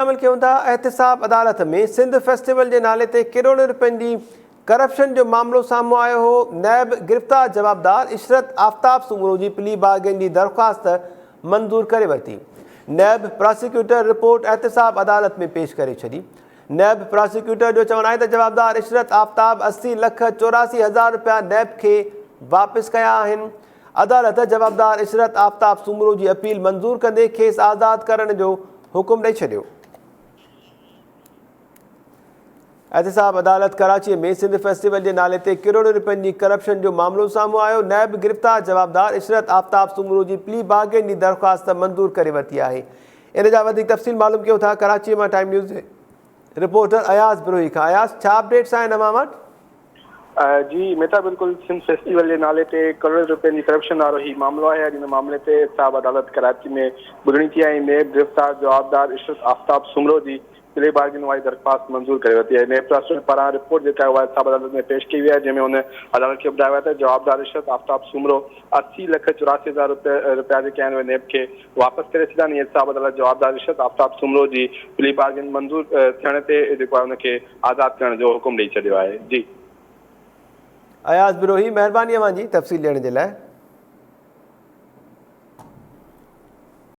شامل ڪيون ٿا، احتساب عدالت ۾ سنڌ فيسٽيول جي نالي تي ڪروڙين رپين جي ڪرپشن جو معاملو سامهون آيو هو، نيب گرفتار جوابدار عشرت آفتاب سومرو جي پلي بارگين جي درخواست منظور ڪري ورتي، نيب پراسيڪيوٽر رپورٽ احتساب عدالت ۾ پيش ڪري ڇڏي، نيب پراسيڪيوٽر جو چوڻ آهي ته جوابدار عشرت آفتاب 80 لک 84 هزار رپيا نيب کي واپس ڪيا آهن، عدالت جوابدار عشرت آفتاب سومرو جي اپيل منظور ڪندي کيس آزاد ڪرڻ جو حڪم ڏئي ڇڏيو. احتساب عدالت ڪراچي ۾ سنڌ فيسٽيول جي نالي تي ڪروڙين رپين جي ڪرپشن جو معاملو سامهون آيو، نيب گرفتار جوابدار عشرت آفتاب سومرو جي پلي بارگين جي درخواست منظور ڪري ورتي آهي. ان جا وڌيڪ تفصيل معلوم ڪيون ٿا ڪراچي مان ٽائيم نيوز جي رپورٽر اياز بروهي کان. اياز ڇا اپڊيٽس آهن اوهان وٽ؟ جي ميتا بلڪل سنڌ فيسٽيول جي نالي تي ڪروڙين رپين جي ڪرپشن وارو هي معاملو آهي اڄ ان معاملي تي احتساب عدالت ڪراچي ۾ ٻڌڻي ٿي ۽ نيب گرفتار جوابدار عشرت آفتاب سومرو جي پلي بارگين واري درخواست منظور ڪري ورتي آهي نيب پراسيڪيوٽر پاران رپورٽ جيڪا آهي اها احتساب عدالت ۾ پيش ڪئي وئي آهي جنهن ۾ هن عدالت کي ٻڌايو آهي ته جوابدار عشرت آفتاب سومرو 80 لک 84 هزار رپيا جيڪي آهن اهي نيب کي واپس ڪري ڇڏيا آهن ۽ احتساب عدالت جوابدار عشرت آفتاب سومرو جي پلي بارگين منظور ٿيڻ تي جيڪو آهي ان کي آزاد ڪرڻ جو حڪم ڏئي ڇڏيو آهي. جي. اياز بروهي مهرباني اوهان جي تفصيل ڏيڻ جي لاء.